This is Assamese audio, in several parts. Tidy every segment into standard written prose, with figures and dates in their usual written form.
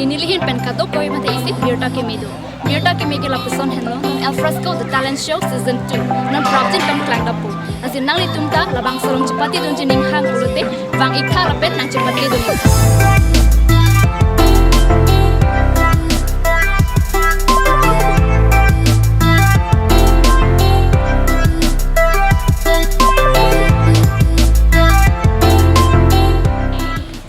Ninilihin pen kato koi mate isi Mirta Kemido. Mirta Kemi ke lapison henlo Alfresco The Talent Show Season 2. Nam praptin kam klang dapu. Asin nang litum ta labang solong cepati dun jining hang ulute bang ikha lapet nang cepati dun.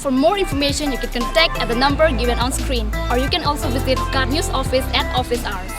For more information, you can contact at the number given on screen, or you can also visit Card News office at office hours.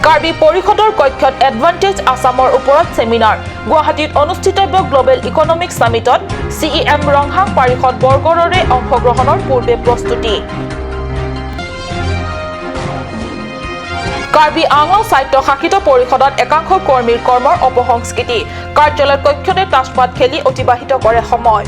Karbi পৰিষদৰ কক্ষত এডভান্টেজ আছামৰ ওপৰত চেমিনাৰ। গুৱাহাটীত অনুষ্ঠিতব্য গ্ল'বেল ইকনমিক ছামিটত চিইএম ৰংহাং পাৰিষদ বৰ্গৰৰে অংশগ্ৰহণৰ পূৰ্বে প্ৰস্তুতি। কাৰ্বি আংলং স্বায়ত্তশাসিত পৰিষদত একাংশ কৰ্মীৰ কৰ্মৰ অপসংস্কৃতি। কাৰ্যালয় কক্ষতে তাচপাত খেলি অতিবাহিত কৰে সময়।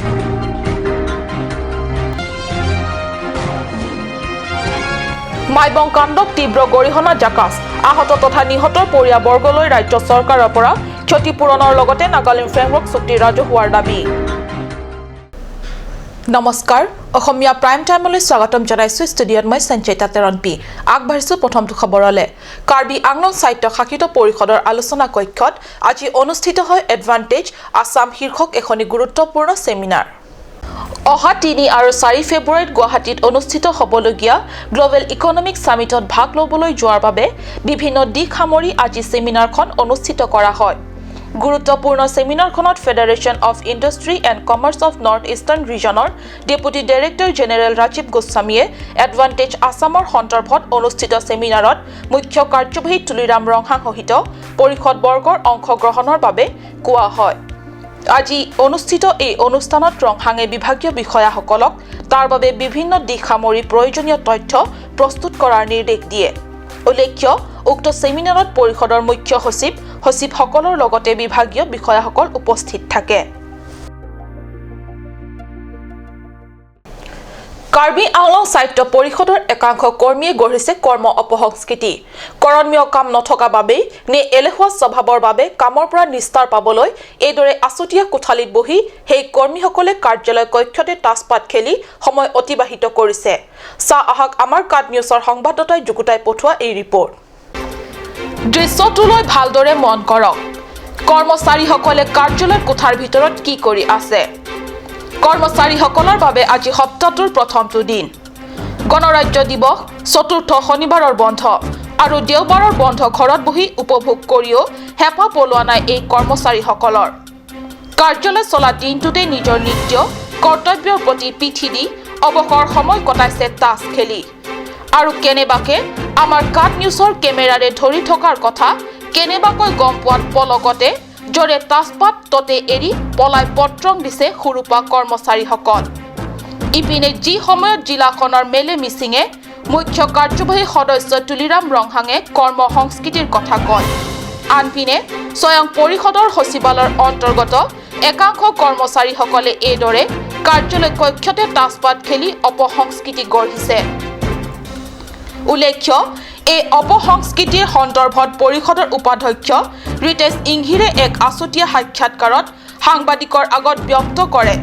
মাইবং কাণ্ডক তীব্ৰ গৰিহণা জাকাছ। আহত তথা নিহতৰ পৰিয়ালবৰ্গলৈ ৰাজ্য চৰকাৰৰ পৰা ক্ষতিপূৰণৰ লগতে নাগালেণ্ড ফ্ৰেমৱৰ্ক চুক্তি ৰাজহুৱাৰ দাবী। নমস্কাৰ, অসমীয়া প্ৰাইম টাইমলৈ স্বাগতম জনাইছোঁ। ষ্টুডিঅ'ত মই সঞ্চয়িতা তেৰণপি। আগবাঢ়িছোঁ প্ৰথমটো খবৰলৈ। কাৰ্বি আংলং স্বায়ত্তশাসিত পৰিষদৰ আলোচনা কক্ষত আজি অনুষ্ঠিত হয় এডভান্টেজ আছাম শীৰ্ষক এখনি গুৰুত্বপূৰ্ণ চেমিনাৰ। অহা 3 আৰু 4 ফেব্ৰুৱাৰীত গুৱাহাটীত অনুষ্ঠিত হ'বলগীয়া গ্ল'বেল ইকনমিক ছামিটত ভাগ ল'বলৈ যোৱাৰ বাবে বিভিন্ন দিশ সামৰি আজি চেমিনাৰখন অনুষ্ঠিত কৰা হয়। গুৰুত্বপূৰ্ণ চেমিনাৰখনত federation of industry and commerce of north eastern ৰিজনৰ deputy director general Rajiv গোস্বামীয়ে এডভান্টেজ আছামৰ সন্দৰ্ভত অনুষ্ঠিত চেমিনাৰত মুখ্য কাৰ্যবাহী তুলিৰাম ৰংহাংসহিত পৰিষদবৰ্গৰ অংশগ্ৰহণৰ বাবে কোৱা হয়। আজি অনুষ্ঠিত এই অনুষ্ঠানত ৰংহাঙে বিভাগীয় বিষয়াসকলক তাৰ বাবে বিভিন্ন দিশ সামৰি প্ৰয়োজনীয় তথ্য প্ৰস্তুত কৰাৰ নিৰ্দেশ দিয়ে। উল্লেখ্য, উক্ত চেমিনাৰত পৰিষদৰ মুখ্য সচিব, সচিবসকলৰ লগতে বিভাগীয় বিষয়াসকল উপস্থিত থাকে। কাৰ্বি আংলং স্বায়ত্ত পৰিষদৰ একাংশ কৰ্মীয়ে গঢ়িছে কৰ্ম অপসংস্কৃতি। কৰণীয় কাম নথকা বাবেই নে এলেহুৱা স্বভাৱৰ বাবে কামৰ পৰা নিস্তাৰ পাবলৈ এইদৰে আছুতীয়া কোঠালিত বহি সেই কৰ্মীসকলে কাৰ্যালয় কক্ষতে তাচপাত খেলি সময় অতিবাহিত কৰিছে। চাহ আহাক আমাৰ কাট নিউজৰ সংবাদদাতাই যুগুতাই পঠোৱা এই ৰিপৰ্ট। দৃশ্যটোলৈ ভালদৰে মন কৰক। কৰ্মচাৰীসকলে কাৰ্যালয় কোঠাৰ ভিতৰত কি কৰি আছে? কৰ্মচাৰীসকলৰ বাবে আজি সপ্তাহটোৰ প্ৰথমটো দিন। গণৰাজ্য দিৱস, চতুৰ্থ শনিবাৰৰ বন্ধ আৰু দেওবাৰৰ বন্ধ ঘৰত বহি উপভোগ কৰিও হেঁপাহ পলোৱা নাই এই কৰ্মচাৰীসকলৰ। কাৰ্যালয় চলা দিনটোতে নিজৰ নিত্য কৰ্তব্যৰ প্ৰতি পিঠি দি অৱসৰ সময় কটাইছে তাচ খেলি। আৰু কেনেবাকে আমাৰ কাট নিউজৰ কেমেৰাৰে ধৰি থকাৰ কথা কেনেবাকৈ গম পোৱাত পলকতে জৰে তাচপাত ততে এৰি পলাই পত্ৰং দিছে সুৰূপা কৰ্মচাৰীসকল। ইপিনে যি সময়ত জিলাখনৰ মেলে মিচিঙে মুখ্য কাৰ্যবাহী সদস্য তুলিৰাম ৰংহাঙে কৰ্ম সংস্কৃতিৰ কথা কয়, আনপিনে স্বয়ং পৰিষদৰ সচিবালয়ৰ অন্তৰ্গত একাংশ কৰ্মচাৰীসকলে এইদৰে কাৰ্যালয় কক্ষতে তাচপাত খেলি অপসংস্কৃতি গঢ়িছে। উল্লেখ্য, এই অপসংস্কৃতিৰ সন্দৰ্ভত পৰিষদৰ উপাধ্যক্ষ ৰিতেশ ইংহিৰে এক আছুতীয়া সাক্ষাৎকাৰত সাংবাদিকৰ আগত ব্যক্ত কৰে।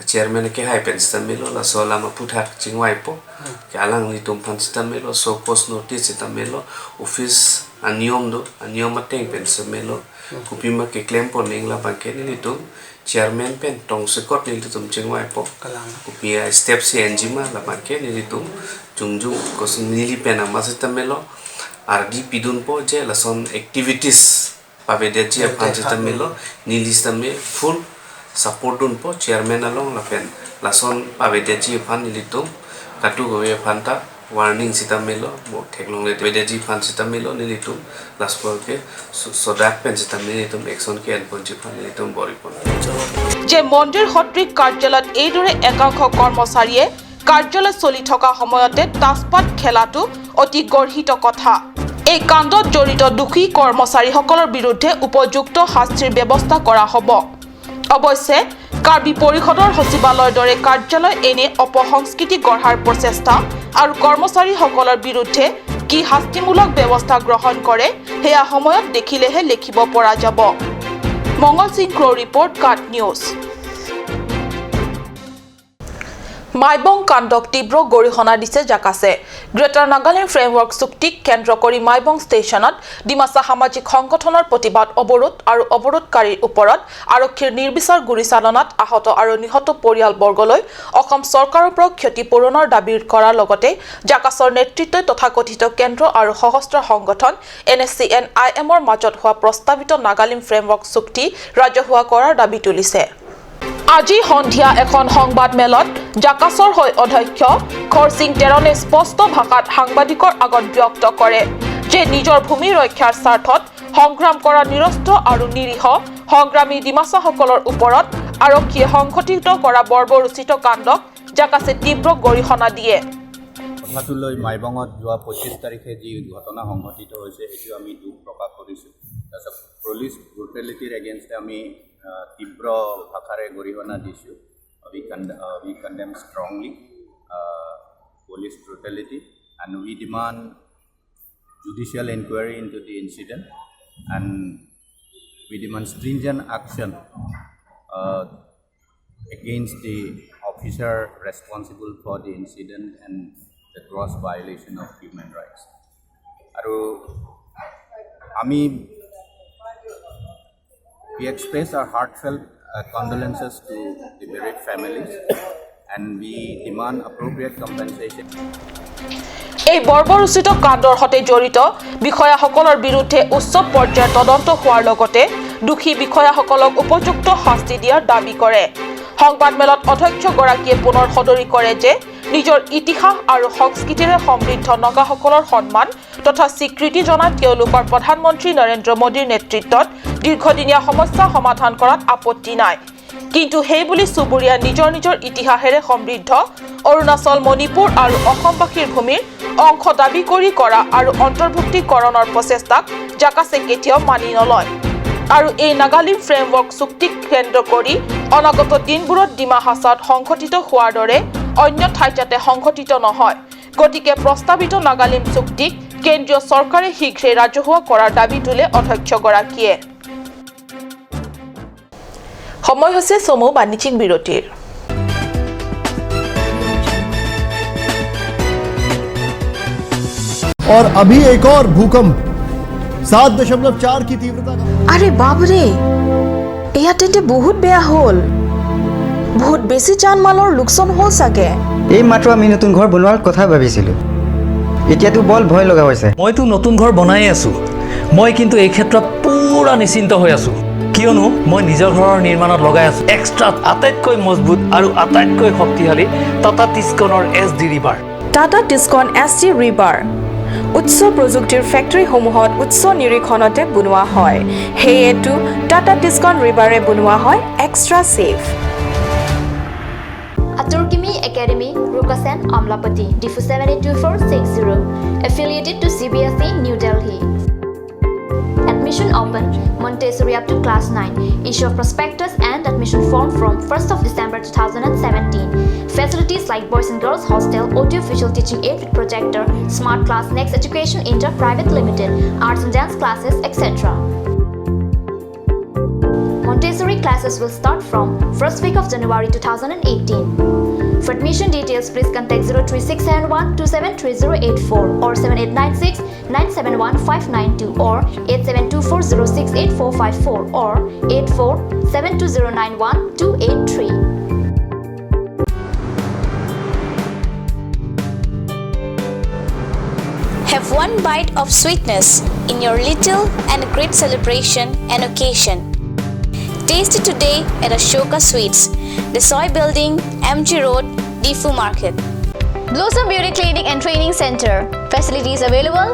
Chairman ke hai pen stamelo la so lama puthak chingwai po ke alang ni tum phan stamelo so cost notice stamelo office aniyom do aniyom ateng pen stamelo kupima ke claim po ning la bangke ni tum chairman pen tong sekot ni tum chingwai po kupia step si enzima la bangke ni tum jungjung kos nili pen ama stamelo rd pidun po je la son activities pabe de je phan stamelo nili stame full support dun po chairman along la pen lason pabe deji phan nilitum katu gowe phanta warning sita melo bo theklong le deji phan sita melo nilitum laspor ke sodak pen sita melitum action ke enpon ji phan nilitum bori pon। যে মন্দিৰ সদৃশ কাৰ্যালয়ত এইদৰে একাংশ কৰ্মচাৰীয়ে কাৰ্যালয় চলি থকা সময়তে তাজপাত খেলাটো অতি গৰ্হিত কথা। এই কাণ্ডত জড়িত দোষী কৰ্মচাৰীসকলৰ বিৰুদ্ধে উপযুক্ত শাস্তিৰ ব্যৱস্থা কৰা হ'ব। অৱশ্যে কাৰ্বি পৰিষদৰ সচিবালয়ৰ দৰে কাৰ্যালয় এনে অপসংস্কৃতি গঢ়াৰ প্ৰচেষ্টা আৰু কৰ্মচাৰীসকলৰ বিৰুদ্ধে কি শাস্তিমূলক ব্যৱস্থা গ্ৰহণ কৰে সেয়া সময়ত দেখিলেহে লিখিব পৰা যাব। মংগল সিং ক্ৰ' ৰিপৰ্ট, কাট নিউজ। মাইবং কাণ্ডক তীব্ৰ গৰিহণা দিছে জাকাছে। গ্ৰেটাৰ নাগালেণ্ড ফ্ৰেমৱৰ্ক চুক্তিক কেন্দ্ৰ কৰি মাইবং ষ্টেচনত ডিমাচা সামাজিক সংগঠনৰ প্ৰতিবাদ অৱৰোধ আৰু অৱৰোধকাৰীৰ ওপৰত আৰক্ষীৰ নিৰ্বিচাৰ গুলীচালনাত আহত আৰু নিহত পৰিয়ালবৰ্গলৈ অসম চৰকাৰৰ পৰা ক্ষতিপূৰণৰ দাবী কৰাৰ লগতে জাকাছৰ নেতৃত্বই তথাকথিত কেন্দ্ৰ আৰু সশস্ত্ৰ সংগঠন NSCN IMৰ মাজত হোৱা প্ৰস্তাৱিত নাগালিম ফ্ৰেমৱৰ্ক চুক্তি ৰাজহুৱা কৰাৰ দাবী তুলিছে। আজি সন্ধিয়া এখন সংবাদমেলত জাকাছৰ হৈ অধ্যক্ষ খৰসিং টেৰণে স্পষ্ট ভাষাত সাংবাদিকৰ আগত ব্যক্ত কৰে যে নিজৰ ভূমি ৰক্ষাৰ স্বাৰ্থত সংগ্ৰাম কৰা নিৰস্ত্ৰ আৰু নিৰীহ সংগ্ৰামী ডিমাচাসকলৰ ওপৰত আৰক্ষীয়ে সংঘটিত কৰা বৰ্বৰোচিত কাণ্ডক জাকাছে তীব্ৰ গৰিহণা দিয়ে। কথাটো লৈ মাইবঙত যোৱা 25 তাৰিখে যি ঘটনা সংঘটিত হৈছে, সেইটো আমি দুখ প্ৰকাশ কৰিছোঁ। তাৰপিছত পুলিচ ব্ৰুটেলিটিৰ এগেইনষ্টে আমি তীব্ৰ ভাষাৰে গৰিহণা দিছোঁ। We condemn strongly police brutality and we demand judicial inquiry into the incident and we demand stringent action against the officer responsible for the incident and the gross violation of human rights. আৰু আমি we express our heartfelt condolences to the bereaved families and we demand appropriate compensation. এই বৰ্বৰোচিত কাণ্ডৰ সৈতে জড়িত বিষয়াসকলৰ বিৰুদ্ধে উচ্চ পৰ্যায়ৰ তদন্ত হোৱাৰ লগতে দোষী বিষয়াসকলক উপযুক্ত শাস্তি দিয়াৰ দাবী কৰে। সংবাদমেলত অধ্যক্ষগৰাকীয়ে পুনৰ সদৰি কৰে যে নিজৰ ইতিহাস আৰু সংস্কৃতিৰে সমৃদ্ধ নগাসকলৰ সন্মান তথা স্বীকৃতি জনাই তেওঁলোকৰ প্ৰধানমন্ত্ৰী নৰেন্দ্ৰ মোদীৰ নেতৃত্বত দীৰ্ঘদিনীয়া সমস্যা সমাধান কৰাত আপত্তি নাই, কিন্তু সেইবুলি চুবুৰীয়া নিজৰ নিজৰ ইতিহাসেৰে সমৃদ্ধ অৰুণাচল, মণিপুৰ আৰু অসমবাসীৰ ভূমিৰ অংশ দাবী কৰি কৰা আৰু অন্তৰ্ভুক্তিকৰণৰ প্ৰচেষ্টাক জাকাছে কেতিয়াও মানি নলয়। আৰু এই নাগালিম ফ্ৰেমৱৰ্ক চুক্তিক কেন্দ্ৰ কৰি অনাগত দিনবোৰত ডিমা হাছাওত সংঘটিত হোৱাৰ দৰে অন্য ঠাইত যাতে সংঘটিত নহয়, গতিকে প্ৰস্তাৱিত নাগালিম চুক্তিক কেন্দ্ৰীয় চৰকাৰে শীঘ্ৰে ৰাজহুৱা কৰাৰ দাবী তোলে অধ্যক্ষগৰাকীয়ে। সময় হৈছে চমু বাণিজ্যিক বিৰতিৰ। और अभी एक और भूकंप 7.4 की तीव्रता का আৰে বাপৰে, এয়া তেন্তে বহুত বেয়া হ'ল। বহুত বেছি জান মালৰ লোকচান হ'ল চাগে। এই মাত্ৰ আমি নতুন ঘৰ বনোৱাৰ কথা ভাবিছিলোঁ, এতিয়াতো বৰ ভয় লগা হৈছে। মইতো নতুন ঘৰ বনাই আছোঁ। মই কিন্তু এই ক্ষেত্ৰত পূৰা নিশ্চিন্ত হৈ আছোঁ, কিয়নো মই নিজৰ ঘৰৰ নিৰ্মাণত লগাই আছোঁ এক্সট্ৰা আটাইতকৈ মজবুত আৰু আটাইতকৈ শক্তিশালী টাটা টিস্কনৰ S D rebar. Tata Tiscon S D rebar উচ্চ প্ৰযুক্তিৰ ফেক্টৰীসমূহত উচ্চ নিৰীক্ষণতে বনোৱা হয়। সেয়েতো টাটা টিস্কন ৰিবাৰে বনোৱা হয় extra safe. Aturkimi Academy, Rukasen, Amlapati, Difu 782460, affiliated to CBSE, New Delhi. Admission open, Montessori up to class 9. Issue of prospectus and admission form from 1st of December 2017. Facilities like boys and girls hostel, audio visual teaching aid with projector, smart class, Next Education Inter Private Limited, arts and dance classes, etc. Montessori classes will start from first week of January 2018. For admission details, please contact 03671 273084 or 7896 971 592 or 8724068454 or 84 72091 283. Have one bite of sweetness in your little and great celebration and occasion. Taste it today at Ashoka Sweets, the Soy Building, MG Road, Difu Market. Blossom Beauty Clinic and Training Center. Facilities available: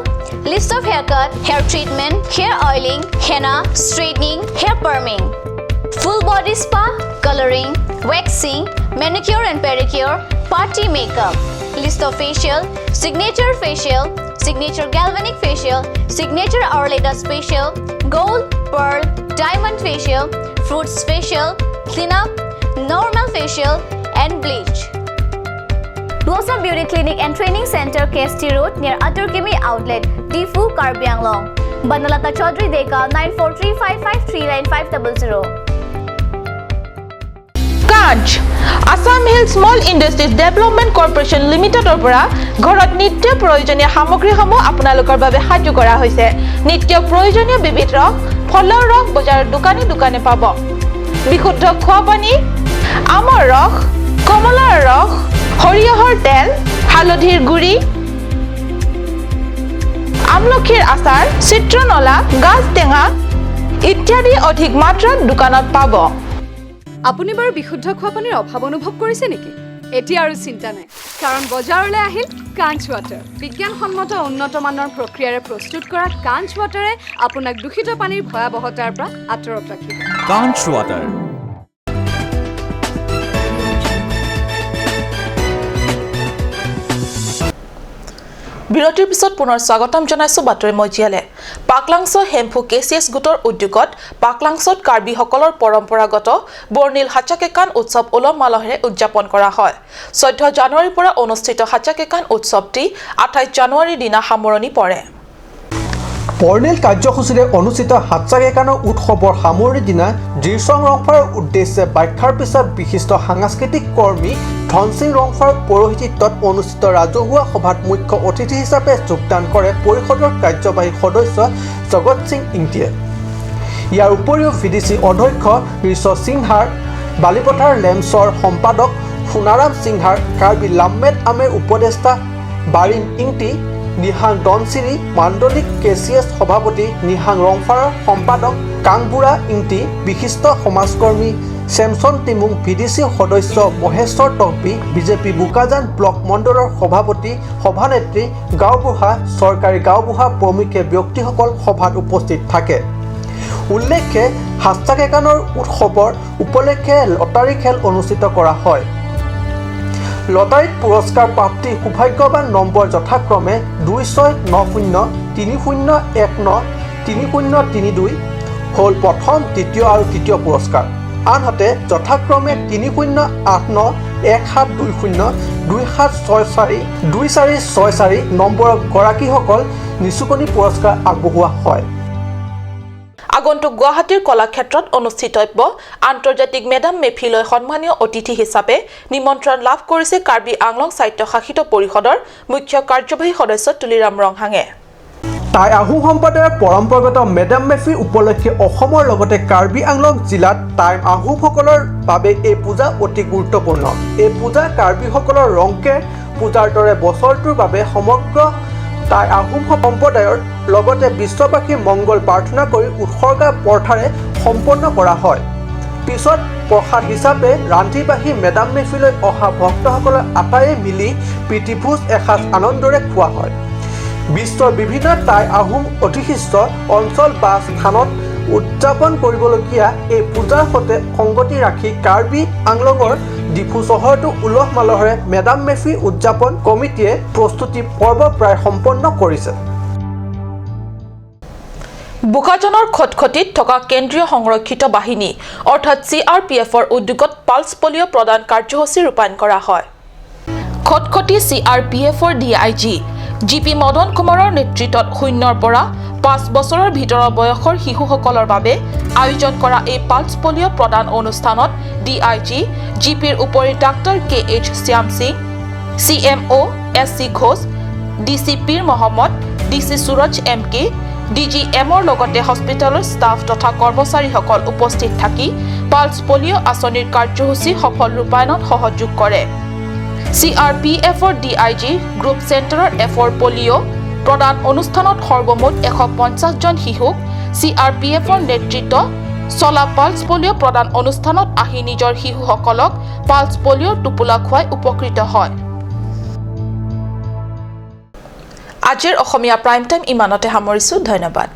list of haircut, hair treatment, hair oiling, henna, straightening, hair perming. Full body spa, coloring, waxing, manicure and pedicure, party makeup. List of facial: signature facial, signature galvanic facial, signature Orleda facial, gold, pearl, diamond facial, fruits facial, clean up, normal facial and bleach. Blossom Beauty Clinic and Training Center, KST Road, near Aturkimi Outlet, Difu, Karbi Anglong. Banalata Chaudhary Deka, 9435539500. কাজ Assam Hill Small Industries Development Corporation লিমিটেডৰ পৰা ঘৰত নিত্য প্ৰয়োজনীয় সামগ্ৰীসমূহ আপোনালোকৰ বাবে সাজু কৰা হৈছে। নিত্য প্ৰয়োজনীয় বিবিধ ৰস, ফলৰ ৰস বজাৰৰ দোকানে দোকানে পাব। বিশুদ্ধ খোৱা পানী, আমৰ ৰস, কমলাৰ ৰস, সৰিয়হৰ তেল, হালধিৰ গুড়ি, আমলখিৰ আচাৰ, চিত্ৰনলা, গাজ টেঙা ইত্যাদি অধিক মাত্ৰাত দোকানত পাব। আপুনি বাৰু বিশুদ্ধ খোৱা পানীৰ অভাৱ অনুভৱ কৰিছে নেকি? এতিয়া আৰু চিন্তা নাই, কাৰণ বজাৰলৈ আহিল কাঞ্চ ৱাটাৰ। বিজ্ঞানসন্মত উন্নত মানৰ প্ৰক্ৰিয়াৰে প্ৰস্তুত কৰা কাঞ্চ ৱাটাৰে আপোনাক দূষিত পানীৰ ভয়াৱহতাৰ পৰা আঁতৰত ৰাখিব। কাঞ্চ ৱাটাৰ। বিৰতিৰ পিছত পুনৰ স্বাগতম জনাইছো বাতৰি মজিয়ালে। পাকলাংছ হেম্ফু কেচিএছ গোটৰ উদ্যোগত পাকলাংছত কাৰ্বিসকলৰ পৰম্পৰাগত বৰ্ণিল হাচাকেকান উৎসৱ উলহ মালহেৰে উদযাপন কৰা হয়। 14 জানুৱাৰীৰ পৰা অনুষ্ঠিত হাচাকেকান উৎসৱটি 28 জানুৱাৰীৰ দিনা সামৰণি পৰে। বৰ্ণিল কাৰ্যসূচীৰে অনুষ্ঠিত হাচাকেকানৰ উৎসৱৰ সামৰণিৰ দিনা জিৰচং ৰংফাৰ উদ্দেশ্যে ব্যাখ্যাৰ পিছত বিশিষ্ট সাংস্কৃতিক কৰ্মী ধনসিং ৰংফাৰ পৌৰোহিত্যত অনুষ্ঠিত ৰাজহুৱা সভাত মুখ্য অতিথি হিচাপে যোগদান কৰে পৰিষদৰ কাৰ্যবাহী সদস্য জগত সিং ইংতিয়ে। ইয়াৰ উপৰিও ভিডিচি অধ্যক্ষ ঋষ সিংহাৰ, বালিপথাৰ লেমছৰ সম্পাদক সোণাৰাম সিংহাৰ, কাৰ্বি লাম্মেট আমেৰ উপদেষ্টা বাৰিন ইংতি, নিহাং দনচিৰি মাণ্ডলিক কেচিএছ সভাপতি নিহাং ৰংফাৰৰ সম্পাদক কাংবুৰা ইংতি, বিশিষ্ট সমাজকৰ্মী চেমছন টিমুং, ভিডিচি সদস্য মহেশ্বৰ টকবি, বিজেপি বোকাজান ব্লক মণ্ডলৰ সভাপতি, সভানেত্ৰী, গাঁওবুঢ়া, চৰকাৰী গাঁওবুঢ়া প্ৰমুখ্যে ব্যক্তিসকল সভাত উপস্থিত থাকে। উল্লেখ্যে হাচাকেকানৰ উৎসৱৰ উপলক্ষে লটাৰী খেল অনুষ্ঠিত কৰা হয়। লটাৰীত পুৰস্কাৰ প্ৰাপ্তি সৌভাগ্যৱান নম্বৰ যথাক্ৰমে 2 6 9 0 3 0 1 9 3 0 3 2 হ'ল প্ৰথম, দ্বিতীয় আৰু তৃতীয় পুৰস্কাৰ। আনহাতে যথাক্ৰমে 3 0 8 9 1 7 2 0 2 7 6 4 2 4 6 4 নম্বৰৰ গৰাকীসকল নিচুকনি পুৰস্কাৰ আগবঢ়োৱা হয়। আগন্তুক গুৱাহাটীৰ কলাক্ষেত্ৰত অনুষ্ঠিতব্য আন্তৰ্জাতিক মেডাম মেফিলৈ সন্মানীয় অতিথি হিচাপে নিমন্ত্ৰণ লাভ কৰিছে কাৰ্বি আংলং স্বায়ত্তশাসিত পৰিষদৰ মুখ্য কাৰ্যবাহী সদস্য তুলিৰাম ৰংহাঙে। টাই আহোম সম্প্ৰদায়ৰ পৰম্পৰাগত মেডাম মেফি উপলক্ষে অসমৰ লগতে কাৰ্বি আংলং জিলাত টাই আহোমসকলৰ বাবে এই পূজা অতি গুৰুত্বপূৰ্ণ। এই পূজা কাৰ্বিসকলৰ ৰংকে পূজাৰ দৰে বছৰটোৰ বাবে সমগ্ৰ টাই আহোম সম্প্ৰদায়ৰ লগতে বিশ্ববাসীৰ মংগল প্ৰাৰ্থনা কৰি উৎসৰ্গা প্ৰথাৰে সম্পন্ন কৰা হয়। পিছত প্ৰসাদ হিচাপে ৰান্ধি বাঢ়ি মেডাম মেফিলৈ অহা ভক্তসকলৰ আটাইয়ে মিলি প্ৰীতিভোজ এসাঁজ আনন্দৰে খোৱা হয়। বিশ্বৰ বিভিন্ন টাই আহোম অধিশিষ্ট অঞ্চল বা স্থানত উদযাপন কৰিবলগীয়া এই পূজাৰ সৈতে সংগতি ৰাখি কাৰ্বি আংলঙৰ ডিফু চহৰটো উলহ মালহেৰে মেডাম মেফি উদযাপন কমিটিয়ে প্ৰস্তুতি পৰ্ব প্ৰায় সম্পন্ন কৰিছে। বোকাজানৰ খটখটিত থকা কেন্দ্ৰীয় সংৰক্ষিত বাহিনী অৰ্থাৎ চিআৰপিএফৰ উদ্যোগত পালছ পলিঅ' প্ৰদান কাৰ্যসূচী ৰূপায়ণ কৰা হয়। খটখটি চিআৰপিএফৰ ডিআইজি জিপি মদন কুমাৰৰ নেতৃত্বত 0ৰ পৰা 5 বছৰৰ ভিতৰৰ বয়সৰ শিশুসকলৰ বাবে আয়োজন কৰা এই পালছ পলিঅ' প্ৰদান অনুষ্ঠানত ডিআইজি জিপিৰ উপৰি doctor K H Shyam Singh, CMO S C Ghosh, D C Pir Mohammad, D C Suraj M K, D G এমৰ লগতে হস্পিটেলৰ ষ্টাফ তথা কৰ্মচাৰীসকল উপস্থিত থাকি পালছ পলিঅ' আঁচনিৰ কাৰ্যসূচী সফল ৰূপায়ণত সহযোগ কৰে। চিআৰপিএফৰ ডিআইজি গ্ৰুপ চেণ্টাৰৰ এফৰ পলিঅ' প্ৰদান অনুষ্ঠানত সৰ্বমুঠ 150 জন শিশুক চিআৰপিএফৰ নেতৃত্ব চলা পালছ পলিঅ' প্ৰদান অনুষ্ঠানত আহি নিজৰ শিশুসকলক পালছ পলিঅ'ৰ টোপোলা খুৱাই উপকৃত হয়। আজিৰ অসমীয়া প্ৰাইম টাইম ইমানতে সামৰিছোঁ। ধন্যবাদ।